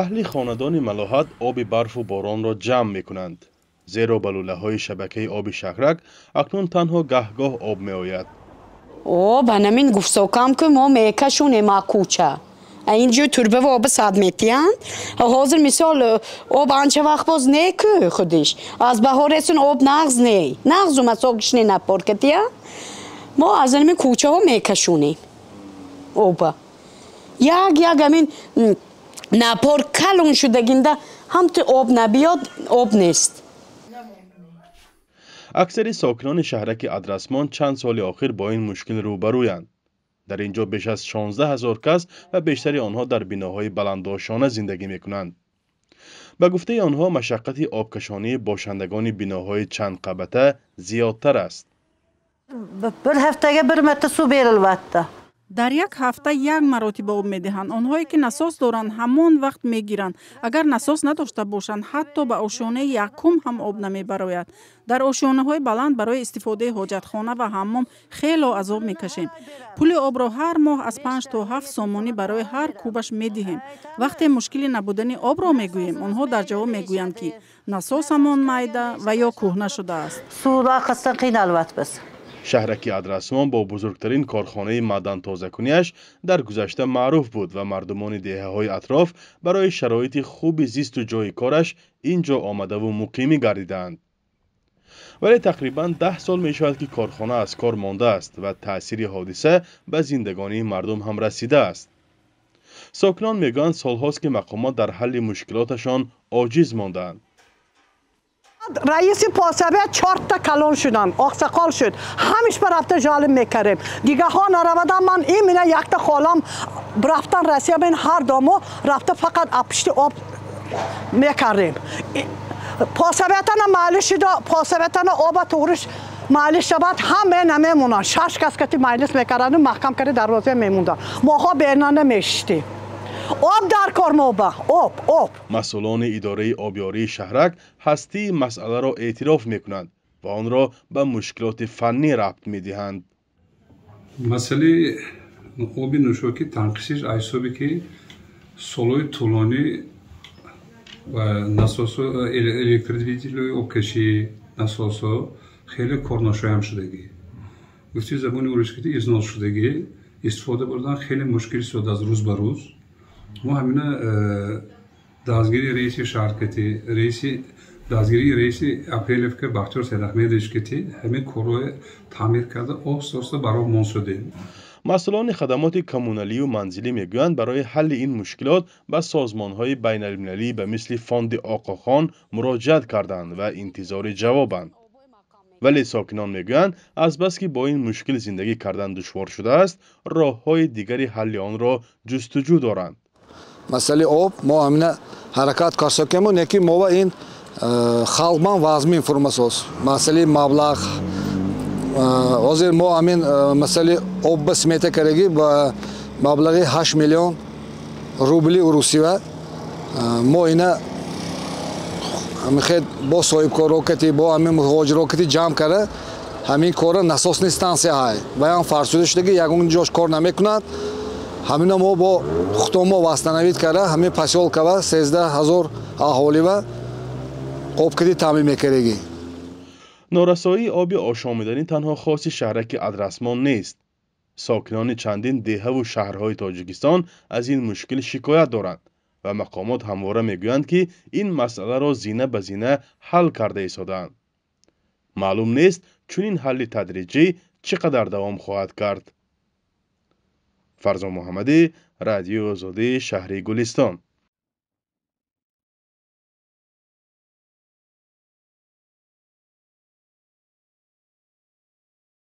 Аҳли хонадони Малоҳат оби барфу боронро ҷамъ мекунанд, зеро ба лӯлаҳои шабакаи оби шаҳрак акнун танҳо гаҳгоҳ об меояд. Об анамин гуфтсокам, ки мо мекашонем а кӯча. Инҷо турбава оба сад метиҳанд. Ҳозир, мисол, об анча вақт боз не ку худиш. Аз баҳоресун об нағз не. Нағзу масогишне напор катия. Мо аз анамин кӯчаҳо мекашонем оба. Як як амин напор калон шудагинда ҳамту об набиёд, об нест. Аксари сокинони шаҳраки Адрасмон чанд соли охир бо ин мушкил рӯбарӯянд. Дар ин ҷо беш аз 16 ҳазор кас ва бештари онҳо дар биноҳои баландошона зиндагӣ мекунанд. Ба гуфтаи онҳо, машаққати обкашонии бошандагони биноҳои чандқабата зиёдтар аст. Bir haftaga bir marta suv berilyapti. Дар як ҳафта як маротиба об медиҳанд. Онҳое, ки насос доранд, ҳамон вақт мегиранд. Агар насос надошта бошанд, ҳатто ба ошёнаи якум ҳам об намебарояд. Дар ошёнаҳои баланд барои истифодаи ҳоҷатхона ва ҳаммом хело азоб мекашем. Пули обро ҳар моҳ аз 5 то 7 сомонӣ барои ҳар кубаш медиҳем. Вақте мушкили набудани обро мегӯем, онҳо дар ҷавоб мегӯянд, ки насосамон майда ва ё кӯҳна шудааст. Suv orqasidan qiynalyapmiz. Шаҳраки Адрасмон бо бузургтарин корхонаи маъдантозакунияш дар гузашта маъруф буд ва мардумони деҳаҳои атроф барои шароити хуби зисту ҷойи кораш ин ҷо омадаву муқимӣ гардидаанд. Вале тақрибан 10 сол мешавад, ки корхона аз кор мондааст ва таъсири ҳодиса ба зиндагонии мардум ҳам расидааст. Сокинон мегӯянд, солҳост, ки мақомот дар ҳалли мушкилоташон оҷиз мондаанд. Раиси поссовет чорта калон шудан, оқсақол шуд, ҳамиш ба рафта жалоба мекардем. Дигаҳо наравадан, ман имина якта холам рафтан Россия бин, ҳар домо рафта, фақат апишти об мекардем. Поссовет ана маълиш шуда, поссовет ана оба туғриш маълиш шавад, ҳаме намемонанд. Шаш кас кати маҷлис мекардану маҳкам карди дарвоза мемондан. Моҳо берна намешиштем. Об дар кор, моба об, об. Масъулони идораи обёрии шаҳрак ҳастии масъаларо эътироф мекунанд ва онро ба мушкилоти фаннӣ рабт медиҳанд. Масъалаи оби нӯшокӣ танқисиш аз ҳисобе, ки солҳои тӯлонӣ насосо, электродвигател ои обкашӣ, насосо хеле корношоям шудагӣ, гуфти забони урусӣ, износ шудагӣ, истифода бурдан хеле мушкил шуд. Аз рӯз ба рӯз мо ҳамина дастгирии раиси шаҳркати, раиси дастгирии раиси Апрелевка Бахтиёр Сайдахмедович кати ҳамин корҳои таъмир карда, оҳиста оҳиста ба роҳ мон шудем. Масъулони хадамоти коммуналию манзилӣ мегӯянд, барои ҳалли ин мушкилот ба созмонҳои байналмилалӣ ба мисли фонди Оқохон муроҷиат карданд ва интизори ҷавобанд. Вале сокинон мегӯянд, азбаски бо ин мушкил зиндагӣ кардан душвор шудааст, роҳҳои дигари ҳалли онро ҷустуҷӯ доранд. Масъалаи об мо ҳамина ҳаракат карсокему, неки мо ва ин халқман вазмин фурмасоз масъалаи маблағ. Ҳозир мо ҳамин масъалаи об ба смета кардаги ба маблағи 8 миллион рубли урусива. Мо ина ҳамихел бо соҳибкоро кати, бо ҳамин муҳоҷиро кати ҷамъ карда, ҳамин кора насосный станция ҳай ваям фарсуда шудаги, ягон ҷош кор намекунад. Ҳамина мо бо худомо восстановить карда, ҳамин посёлка ва 13 000 аҳолива об кади таъмин мекардагӣ. Норасоии оби ошомиданӣ танҳо хоси шаҳраки Адрасмон нест. Сокинони чандин деҳаву шаҳрҳои Тоҷикистон аз ин мушкил шикоят доранд ва мақомот ҳамвора мегӯянд, ки ин масъаларо зина ба зина ҳал карда истодаанд. Маълум нест, чунин ҳалли тадриҷӣ чӣ қадар давом хоҳад кард. Фарзон Муҳаммадӣ, Радиои Озодӣ, шаҳри Гулистон.